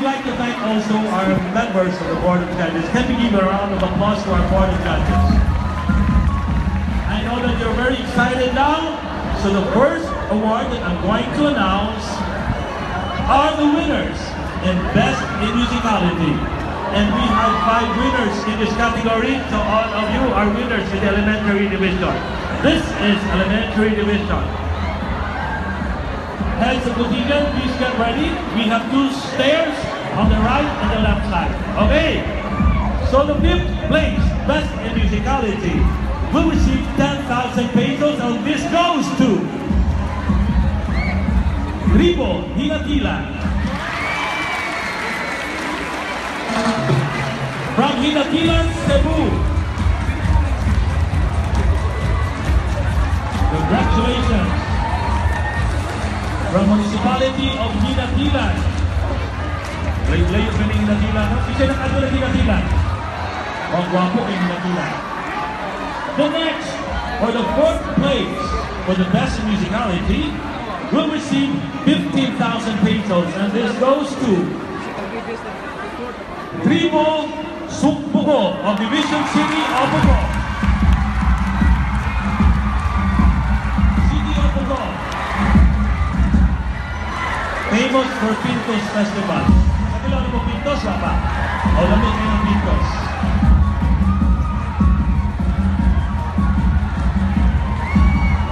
like to thank also our members of the Board of Judges. Can we give a round of applause to our Board of Judges? I know that you're very excited now. So the first award that I'm going to announce are the winners in Best in Musicality. And we have five winners in this category, so all of you are winners in the elementary division. This is elementary division. Heads of contingent, please get ready. We have two stairs on the right and the left side. Okay. So the fifth place, Best in Musicality, will receive 10,000 pesos, and this goes to Ribo Ginatilan. From Ginatilan, Cebu. Congratulations. From Municipality of Ginatilan. Layo-layo ka ng Ginatilan, no? Isa na kato na Ginatilan. Ang gwapo kay Ginatilan. The next, or the fourth place for the Best in Musicality, will receive 15,000 pesos, and this goes to Tribo Sukbugo of Division City of Bogo. City of Bogo. Famous for Pintos Festival. Kabila mo Pintos, wa pa? O lamig kayo ng Pintos.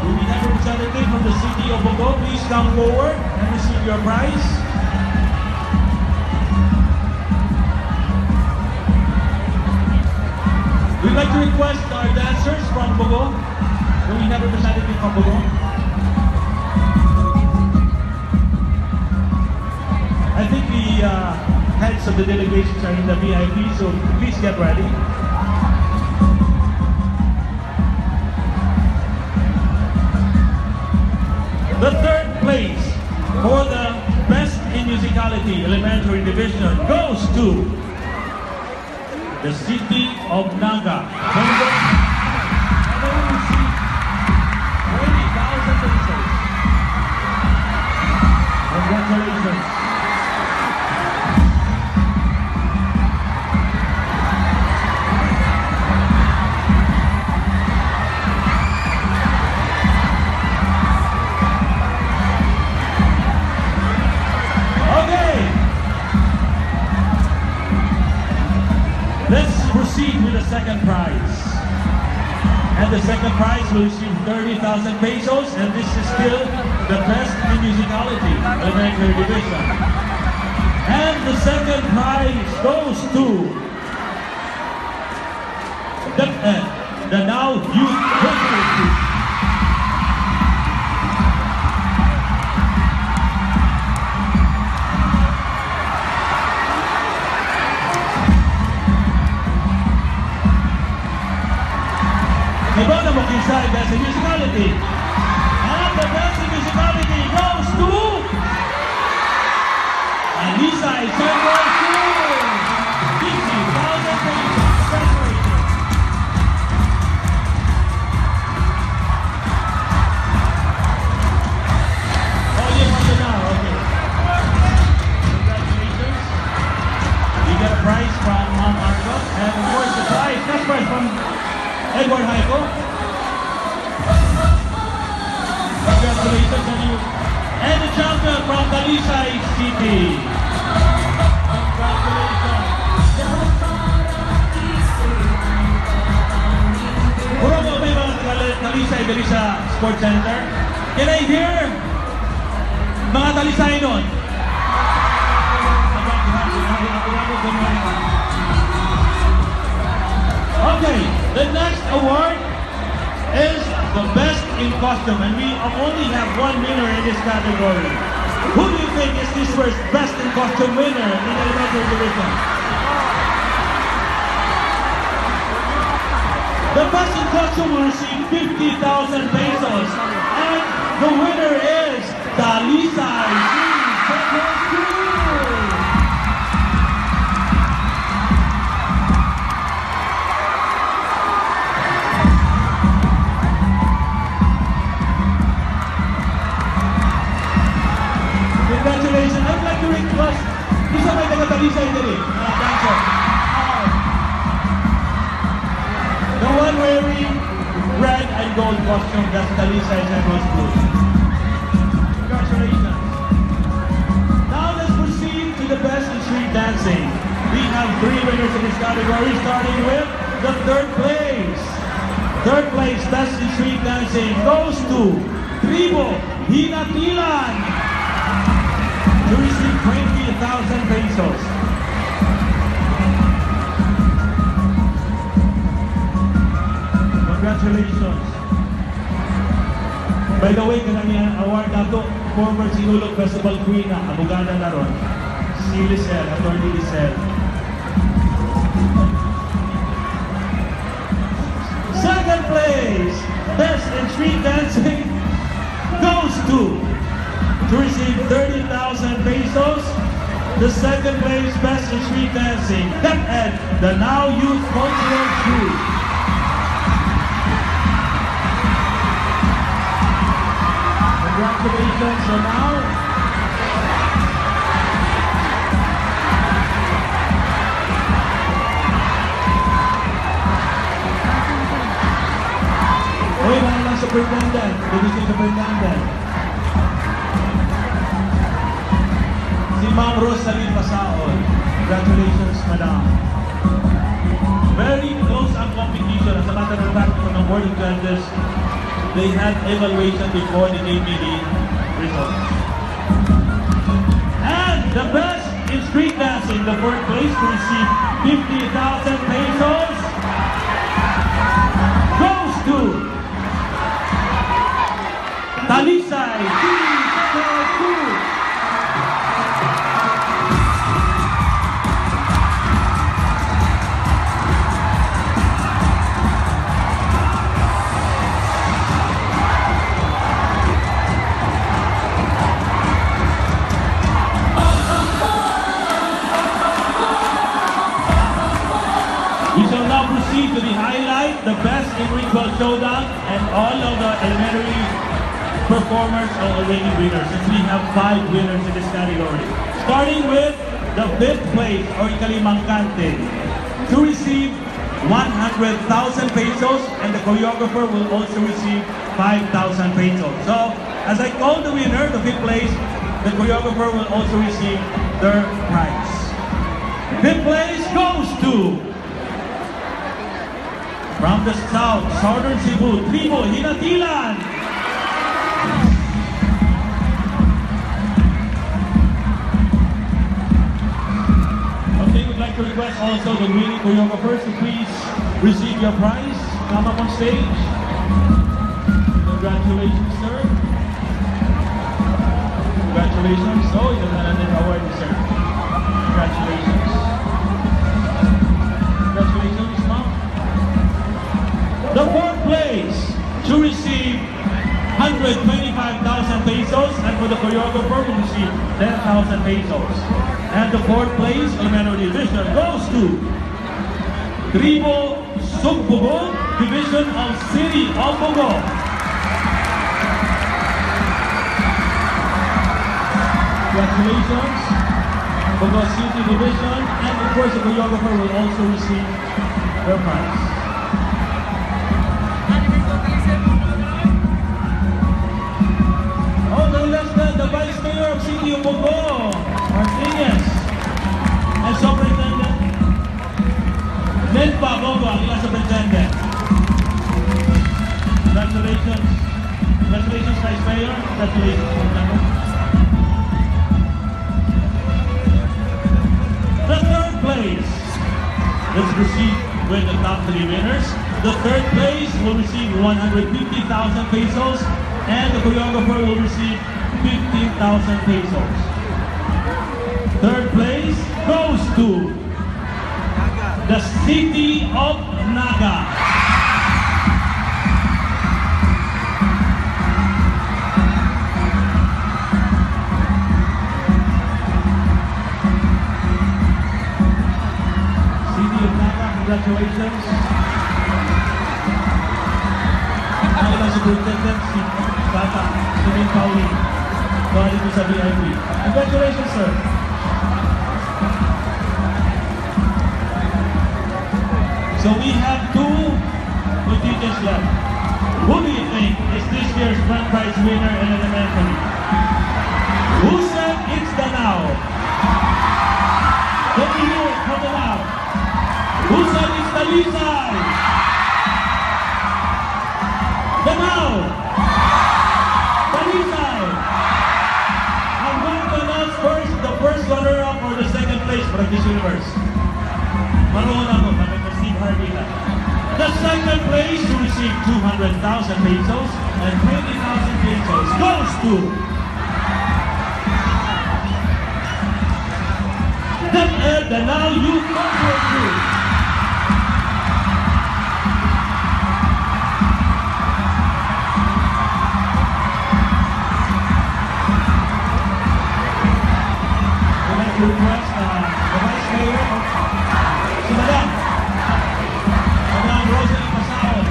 Do we have a representative from the City of Bogo? Please come forward and receive your prize. We'd like to request our dancers from Bogo. Do we have a representative from Bogo? I think the heads of the delegations are in the VIP, so please get ready. The third place for the Best in Musicality Elementary Division goes to the City of Naga. And they will receive 20,000 pesos. Congratulations. Okay. Let's proceed with the second prize. And the second prize will receive 30,000 pesos, and this is still the Best in Musicality Elementary Division. And the second prize goes to the now Youth Cultural Group. Iba na mo kinsa Best in Musicality. And the Best in Musicality goes to Alisa Central School. 50,000 pesos. Congratulations. Oh, yes, on now. Okay. Congratulations. You get a prize from Mom Margot. And of course, the prize, cash prize from Edward Heiko. Congratulations on you. And the champion from Talisay City. Congratulations. Puro mo may mga Talisay diri sa Sports Center. Can I hear mga Talisay nun? Okay, the next award is the Best in Costume, and we only have one winner in this category. Who do you think is this year's Best in Costume winner in elementary division? The Best in Costume will receive 50,000 pesos, and the winner is Talisay City Central School. Congratulations. I would like to request, isa may taga mga Talisay diri? Dancer. The one wearing red and gold costume, that's Talisay Central School. Congratulations. Now let's proceed to the best in street dancing. We have three winners in this category, starting with the third place. Third place, best in street dancing, goes to Tribo Hinatilan to receive 20,000 pesos. Congratulations. By the way, kanang award nato, former Sinulog Festival Queen na, abogada na ron, si Lisel, Attorney Lisel. Second place, best in street dancing, goes to receive 30,000 pesos, the second place, best in street dancing, DepEd, the Now Youth Cultural Troupe. Congratulations. So now, uy, wala lang superintendent, division superintendent. Si Ma'am Rosalie Pasaol. Congratulations, Madam. Very close ang competition. As a matter of fact, from the board of judges, they had evaluation before they gave me the results. And the best in street dancing, the fourth place to receive 50,000 pesos, goes to Talisay T. We shall now proceed to the highlight, the best in ritual showdown, and all of the elementary performers are already winners, and we have 5 winners in this category. Starting with the 5th place, or ikalimang kante, to receive 100,000 pesos, and the choreographer will also receive 5,000 pesos. So, as I call the winner, the 5th place, the choreographer will also receive their prize. 5th place goes to, from the south, Southern Cebu, Tribo Hinatilan. Okay, we'd like to request also the winning choreographers to please receive your prize. Come up on stage. Congratulations, sir. Congratulations. Oh, you're an award, sir. Congratulations. Congratulations, ma'am. The 4th place to receive 125,000 pesos, and for the choreographer will receive 10,000 pesos. And the 4th place elementary division goes to Tribo Sugbugo, Division of City of Bogo. Congratulations, Bogo City Division, and of course the choreographer will also receive their prize. Oh, no less than the Vice Mayor of City of Bogo, Martinez, and Superintendent Nelpa Bogo, ang ilang Superintendent. Congratulations. Congratulations, Vice Mayor. Congratulations, Superintendent. The 3rd place. Let's proceed with the top 3 winners. The 3rd place will receive 150,000 pesos, and the choreographer will receive 15,000 pesos. 3rd place goes to the City of Naga. City of Naga, congratulations. Ang ilang superintendent, si Bata, si Min Pauli, galing dito sa VIP. Congratulations, sir. So we have two contingents left. Who do you think is this year's grand prize winner in elementary? Who said it's Danao? Can we hear it from Danao? Who said it's Talisay? Danao! Talisay! I'm going to announce first the first runner-up or the second place for this universe. Maroon ako, kami ko Steve Harvey na. The second place to receive 200,000 pesos and 20,000 pesos goes to DepEd Danao Youth Cultural Group. We'd like to request the Vice Mayor, si Madam Rosalie Pasaon,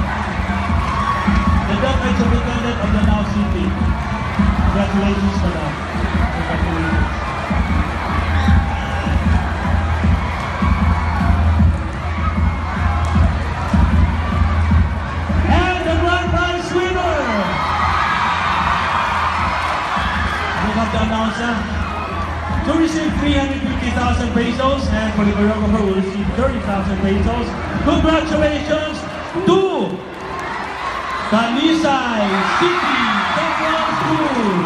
the DepEd Superintendent of Danao City. Congratulations, Madam. Congratulations. And the grand prize winner! We have to announce na. To receive 350,000 pesos and for the choreographer will receive 30,000 pesos. Congratulations to Talisay City Central School!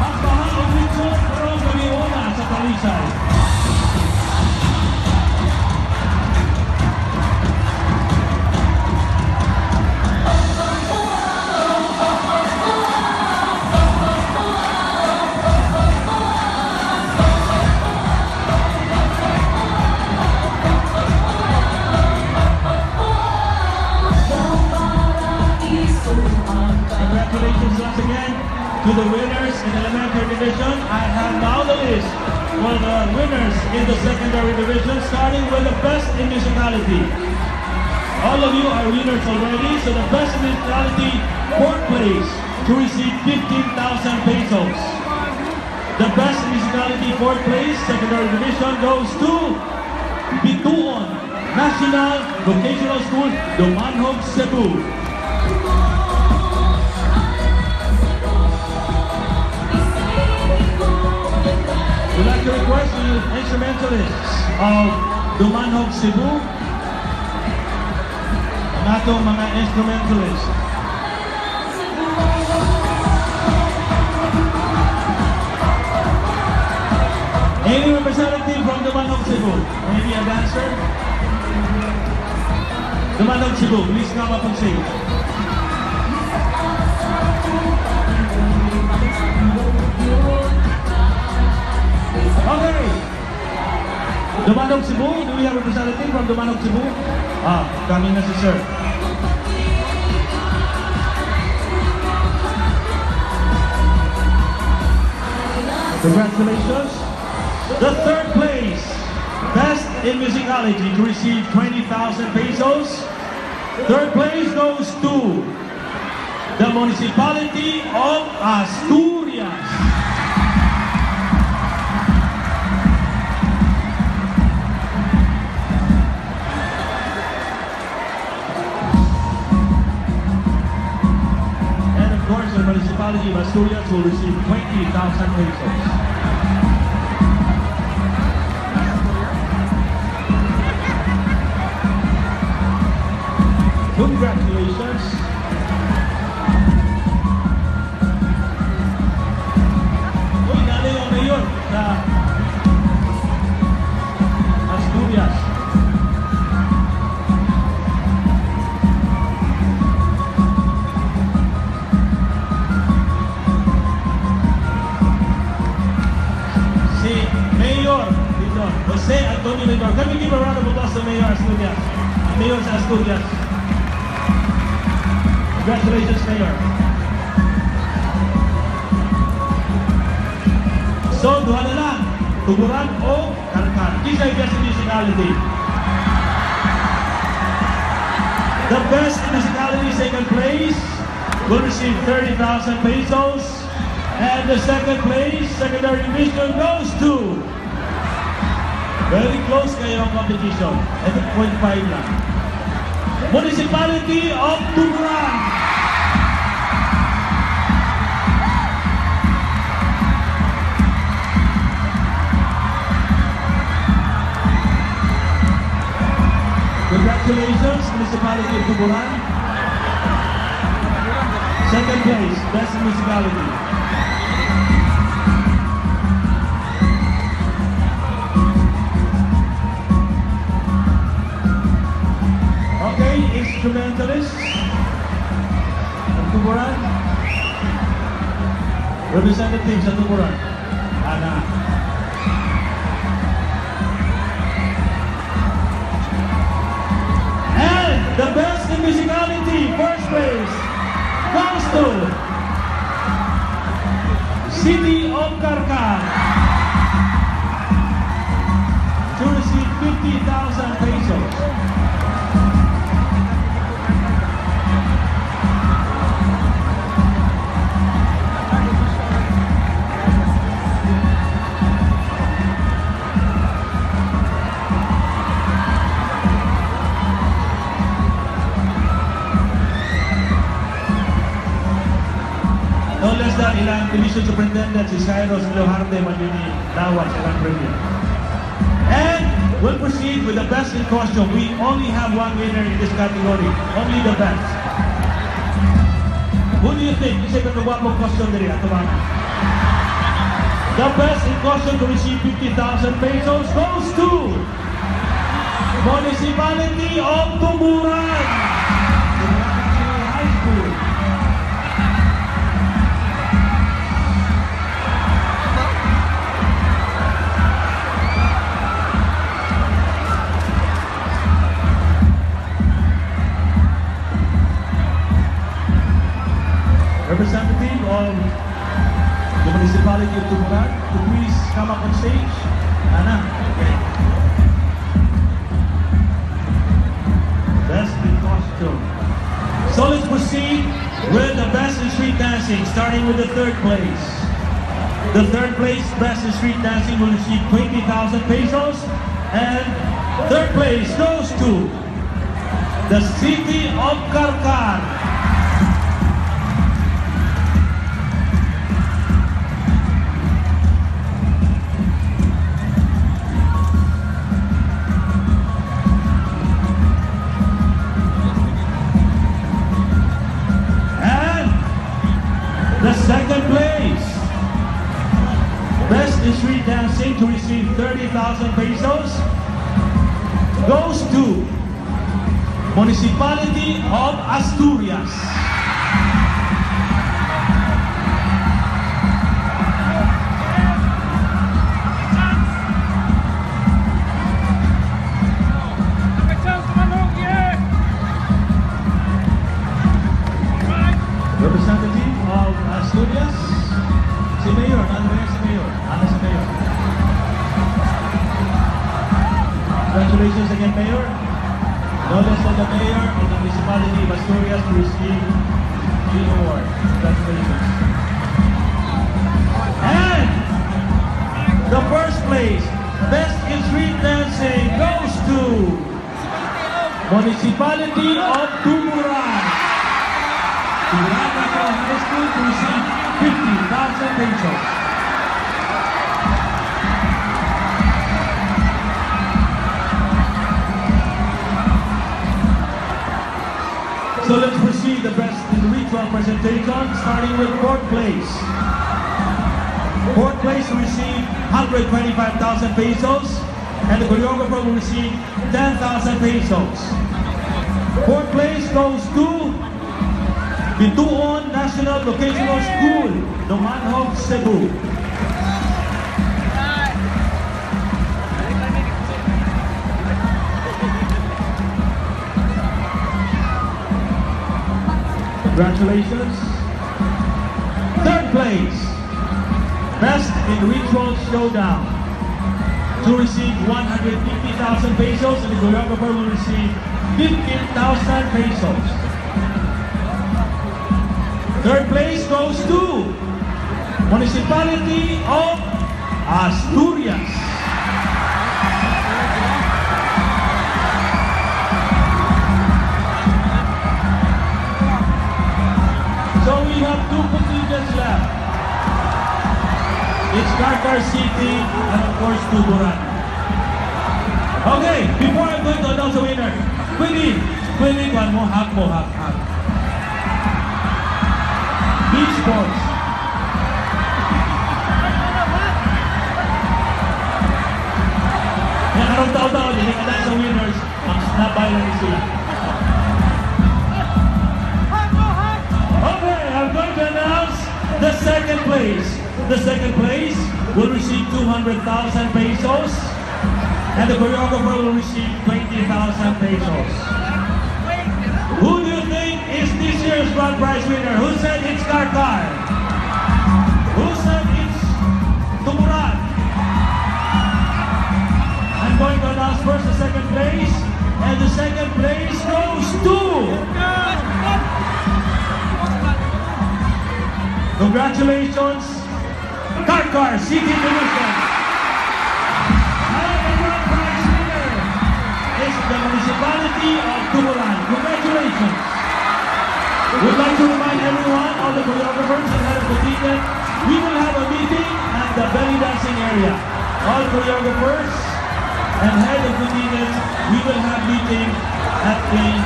Pagbaha og litson karong gabiuna sa Talisay. Congratulations once again to the winners in elementary division. I have now the list for the winners in the secondary division, starting with the best in musicality. All of you are winners already, so the best in musicality, fourth place, to receive 15,000 pesos. The best in musicality, fourth place, secondary division goes to Bituon National Vocational School, Dumanjug, Cebu. We'd like to request the instrumentalists of Dumanjug, Cebu, ang atong mga instrumentalists. Any representative from Dumanjug, Cebu? Maybe a dancer? Dumanjug, Cebu, please come up on stage. Okay. Dumanjug, Cebu, do we have representative from Dumanjug, Cebu? Ah, coming na si sir. Congratulations. The third place, best in musicality, to receive 20,000 pesos. Third place goes to the municipality of Asturias. And of course, the municipality of Asturias will receive 20,000 pesos. Congratulations. Uy, nanay ang mayor sa Asturias. Si Mayor dito, Jose Antonio Lindor. Can we give a round of applause to Mayor Asturias? Mayor sa Asturias. Congratulations, Mayor. So, duha na lang. Tuburan o Carcar. Kinsay best in musicality? The best in musicality, second place, will receive 30,000 pesos. And the second place, secondary division, goes to Very close kaayo ang competition. I think 0.5 lang. Municipality of Tuburan. Congratulations, Municipality of Tuburan. Second place, Best Municipality. Okay, instrumentalists of Tuburan. Representatives sa Tuburan. Ana. And the best in musicality, first place, goes to City of Carcar to receive 50,000 pesos. No less than ilang Division Superintendent si Cyrus Leoharde Madini Dawat sa ilang premier. And we'll proceed with the best in costume. We only have one winner in this category. Only the best. Who do you think? Isa ka kagwapong costume diri ato ba? The best in costume to receive 50,000 pesos goes to Municipality of Tuburan. Tuburan National High School. Representative of the Municipality of Tuburan to please come up on stage. Ana, okay. Best in costume. So let's proceed with the best in street dancing, starting with the third place. The third place, best in street dancing, will receive 20,000 pesos. And third place goes to the City of Carcar. And the second place, best in street dancing to receive 30,000 pesos, goes to Municipality of Asturias. Chance, yeah! Right. Representative of Asturias, si Mayor, Andrea si Mayor, Ana si Mayor. Congratulations again, Mayor. No less than the Mayor of the Municipality of Asturias to receive the award. Congratulations. And the first place, best in street dancing, goes to Municipality of Tuburan. Tuburan National High School to receive 50,000 pesos. So let's proceed the best in the ritual presentation, starting with fourth place. Fourth place will receive 125,000 pesos, and the choreographer will receive 10,000 pesos. Fourth place goes to Bituon National Vocational School, Dumanjug, Cebu. Congratulations. Third place, Best in Ritual Showdown, to receive 150,000 pesos, and the choreographer will receive 15,000 pesos. Third place goes to Municipality of Asturias. just left. It's Carcar City and, of course, Tuburan. Okay, before I'm going to announce the winner, quickly, quickly, one mo, hug mo, hug, hug. Beach sports. Yan, karong taon-taon, hindi ka sa winners, ang snabay lang sila. Okay, I'm going to announce the second place. The second place will receive 200,000 pesos and the choreographer will receive 20,000 pesos. Who do you think is this year's grand prize winner? Who said it's Carcar? Who said it's Tuburan? I'm going to announce first the second place, and the second place goes to... Congratulations, Carcar City Division. And the grand prize winner is the municipality of Tuburan. Congratulations. We'd like to remind everyone, all the choreographers and head of the ticket, we will have a meeting at the belly dancing area. All choreographers and head of the tickets, we will have meeting at the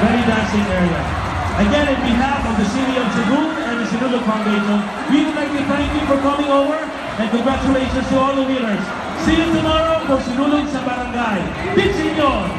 belly dancing area. Again, in behalf of the City of Cebu and the Sinulog Foundation, we would like to thank you for coming over and congratulations to all the winners. See you tomorrow for Sinulog sa Barangay. Big Senor!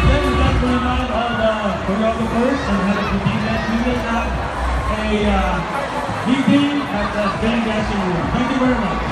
Again, we'd like to remind all the choreographers and head of the tickets, we will have a meeting at the belly dancing room. Thank you very much.